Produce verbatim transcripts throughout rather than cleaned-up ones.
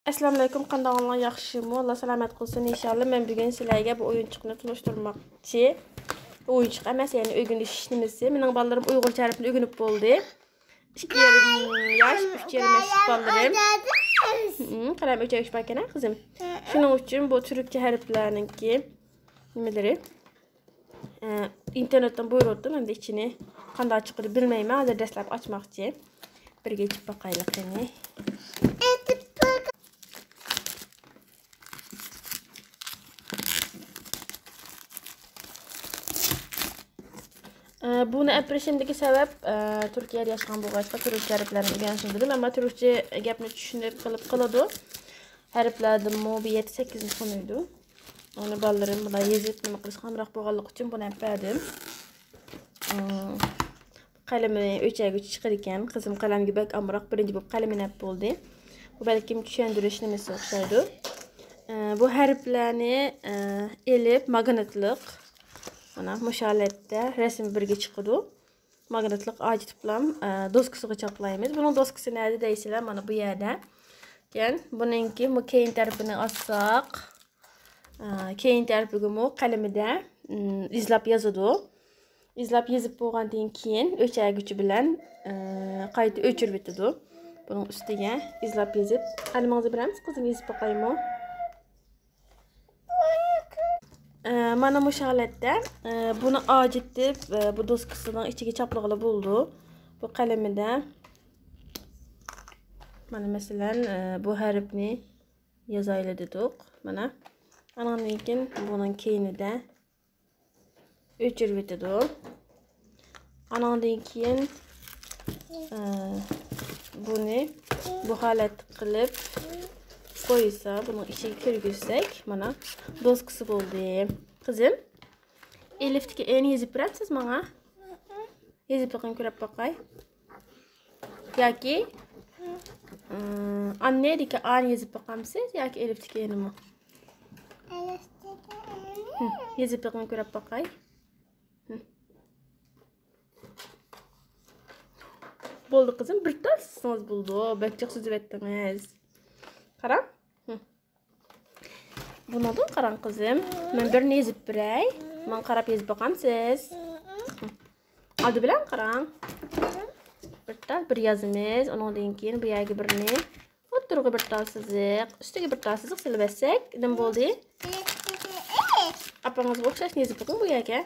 ئەسسالامۇئەلەيكۇم، قانداق ئەھۋالىڭلار، ياخشىمۇ؟ ئاللا سالامەت قىلسۇن ئىنشاللا. مەن بۈگۈن سىلەرگە بۇ ئويۇنچۇقنى تونۇشتۇرماقچى. ئويۇنچۇق ئەمەس، يەنى ئۆگىنىش نېمىسى. مېنىڭ بالىلىرىم ئۇيغۇرچە ھەرپنى ئۆگىنىپ بولدى. ئىككى يېرىم ياش، ئۈچ يېرىم ياشلىق بالىلىرىم. ھىم، قەلەم ئۆچەرگۈچ باركەن ھە قىزىم. شۇنىڭ ئۈچۈن بۇ تۈركچە ھەرپلەرنىڭكى نېمىلىرى. ئە، ئىنتېرنېتتىن بۇيرۇتتۇم، ئەمدى ئىچىنى قانداق چىقىرىپ بىلمەيمەن. ھازىر دەسلەپ ئاچماقچى. بىرگە ئېچىپ باقايلى قېنى. ئە، بۇنى ئەپىرىشىمدىكى سەۋەب، ئە، تۈركىيەدە ياشىغان بولغاچقا تۈركچە ھەرپلەرنى ئۆگەنسۇن دېدىم. ئەمما تۈركچە گەپنى چۈشىنىپ قىلىپ قىلىدۇ. ھەرپلەردىنمۇ بۇ يەتتە سەككىزىنچى تونۇيدۇ. ئۇنى بالىلىرىم بۇنداق يېزىپ نېمە قىلىشقا ئامراق بولغانلىقى ئۈچۈن بۇنى ئەپ بەردىم. ئىم، قەلىمى ئۆچەرگۈچى چىقىدىكەن. قىزىم قەلەمگە بەك ئامراق، بىرىنچى بولۇپ قەلىمىنى ئەپ بولدى. بۇ بەلكىم چۈشەندۈرۈش نېمىسى ئوخشايدۇ. ئە، بۇ ھەرپلەرنى، ئە، ئېلىپ ماگنىتلىق، مانا مۇشۇ ھالەتتە رەسىمى بىرگە چىقىدۇ. ماگنىتلىق ئاجىتىپلام، ئە، دوسكىسىغا چاپلايمىز. بۇنىڭ دوسكىسى نەدە دەيسىلەر، مانا بۇ يەردە. كەن، بۇنىڭكى بۇ كەينى تەرىپىنى ئاچساق، ئە، كەينى تەرىپىگىمۇ قەلىمىدە، ئىم، ئىزلاپ يازىدۇ. ئىزلاپ يېزىپ بولغاندىن كېيىن ئۆچەرگۈچى بىلەن، ئە، قايتا ئۆچۈرۈۋېتىدۇ. بۇنىڭ ئۈستىگە ئىزلاپ يېزىپ، قەلىمىڭىزنى بېرەمسىز قىزىم، يېزىپ باقايمۇ؟ ئە، مانا مۇشۇ ھالەتتە، ئە، بۇنى ئاجىتىپ، ئە، بۇ دوسكىسىنىڭ ئىچىگە چاپلىغىلى بولىدۇ. بۇ قەلىمىدە، مانا مەسىلەن، ئە، بۇ ھەرپنى يازايلى دېدۇق. مانا. ئاناندىن كېيىن بۇنىڭ كەينىدە ئۆچۈرۈۋېتىدۇ. ئاناندىن كېيىن، ئە، بۇنى بۇ ھالەتتە قىلىپ قويسا، بۇنىڭ ئىچىگە كىرگۈزسەك، مانا، دوسكىسى بولدى. قىزىم، ئېلىفتىكى ئېنى يېزىپ بېرەمسىز ماڭا؟ يېزىپ بېقىڭ، كۆرۈپ باقاي. ياكى، ئىم، ئاننېدىكى ئانى يېزىپ باقامسىز ياكى ئېلىفتىكى ئېنىمۇ؟ ئېلىفتىكى ئېنى. ھىم، يېزىپ بېقىڭ، كۆرۈپ باقاي. ھىم. بولدى قىزىم، بىر تال سىزسىڭىز بولىدۇ. بەك جىق سۈزۈۋەتتىڭىز. قاراڭ. ھىم. بۇنىڭدىن قاراڭ قىزىم. مەن بىرنى يېزىپ بېرەي. ماڭا قاراپ يېزىپ باقامسىز؟ ھىم. ئالدى بىلەن قاراڭ. بىر تال بىر يازىمىز. ئۇنىڭدىن كېيىن بۇ يەرگە بىرنى. ئوتتۇرىغا بىر تال سىزىق. ئۈستىگە بىر تال سىزىق سېلىۋەتسەك، نېمە بولدى؟ ئاپىڭىزغا ئوخشاشنى يېزىپ بېقىڭ بۇ يەرگە.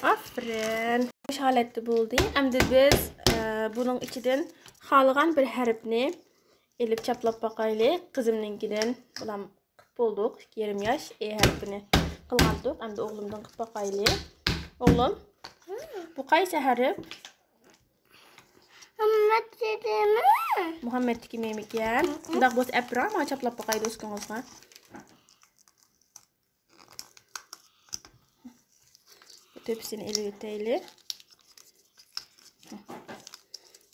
ئاپىرىن. مۇشۇ ھالەتتە بولدى. ئەمدى بىز، ئە، بۇنىڭ ئىچىدىن خالىغان بىر ھەرپنى ئېلىپ چاپلاپ باقايلى. قىزىمنىڭكىدىن بولام قىپ بولدۇق. ئىككى يېرىم ياش ئې ھەرپىنى قىلغانتۇق. ئەمدى ئوغلۇمدىن قىپ باقايلى. ئوغلۇم، بۇ قايسى ھەرپ؟ مۇھەممەد دېدىمۇ؟ مۇھەممەدتىكى مېمىكەن. ئۇنداق بولسا ئەپ بېرىڭ، ماڭا چاپلاپ باقاي دوسكىڭىزغا. تۆپىسىنى ئېلىۋېتەيلى.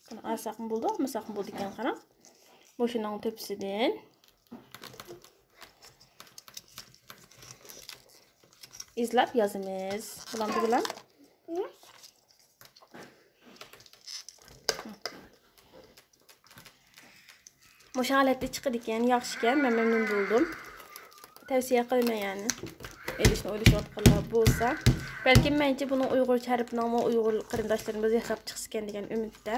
بۇنى ئالساقمۇ بولىدۇ، ئالمىساقمۇ بولىدىكەن، قاراڭ. مۇشۇنىڭ تۆپىسىدىن ئىزلاپ يازىمىز. بولامدۇ، بالام؟ مۇشۇ ھالەتتە چىقىدىكەن، ياخشىكەن، مەن مەمنۇن بولدۇم. تەۋسىيە قىلىمەن يەنى. ئېلىشنى ئويلىشىۋاتقانلار بولسا. بەلكىم مەنچە بۇنىڭ ئۇيغۇرچە ھەرپىنىڭمۇ ئۇيغۇر قېرىنداشلىرىمىز ياساپ چىقسىكەن دېگەن ئۈمىدتە.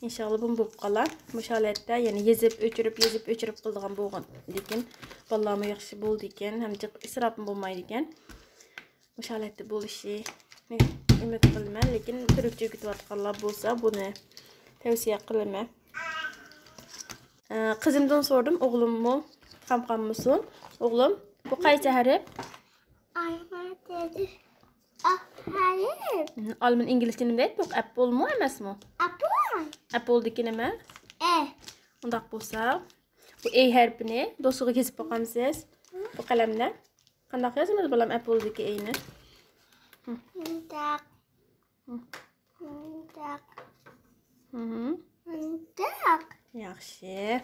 ئىنشاللا بۇمۇ بولۇپ قالار. مۇشۇ ھالەتتە يەنى يېزىپ ئۆچۈرۈپ، يېزىپ ئۆچۈرۈپ قىلىدىغان بولغان. لېكىن بالىلارمۇ ياخشى بولىدىكەن، ھەم جىق ئىسراپمۇ بولمايدىكەن. مۇشۇ ھالەتتە بولۇشىنى ئۈمىد قىلىمەن، لېكىن تۈركچە ئۆگىتىۋاتقانلار بولسا بۇنى تەۋسىيە قىلىمەن. ئە، قىزىمدىن سورىدىم، ئوغلۇممۇ خام قالمىسۇن. ئوغلۇم، بۇ قايسى ھەرپ؟ ئالما دېدى. ئاھ ھەرپ. ئالمىنى ئىنگلىزچە نېمە دەيدۇ؟ ئەپپلمۇ ئەمەسمۇ؟ ئەپپل. ئەپپلدىكى نېمە؟ ئە. ئۇنداق بولسا، بۇ ئەي ھەرپىنى دوسكىغا يېزىپ باقامسىز؟ بۇ قەلەم بىلەن. قانداق يازىمىز، بالام، ئەپپلدىكى ئەينى؟ مۇنداق. مۇنداق. مۇنداق. ياخشى.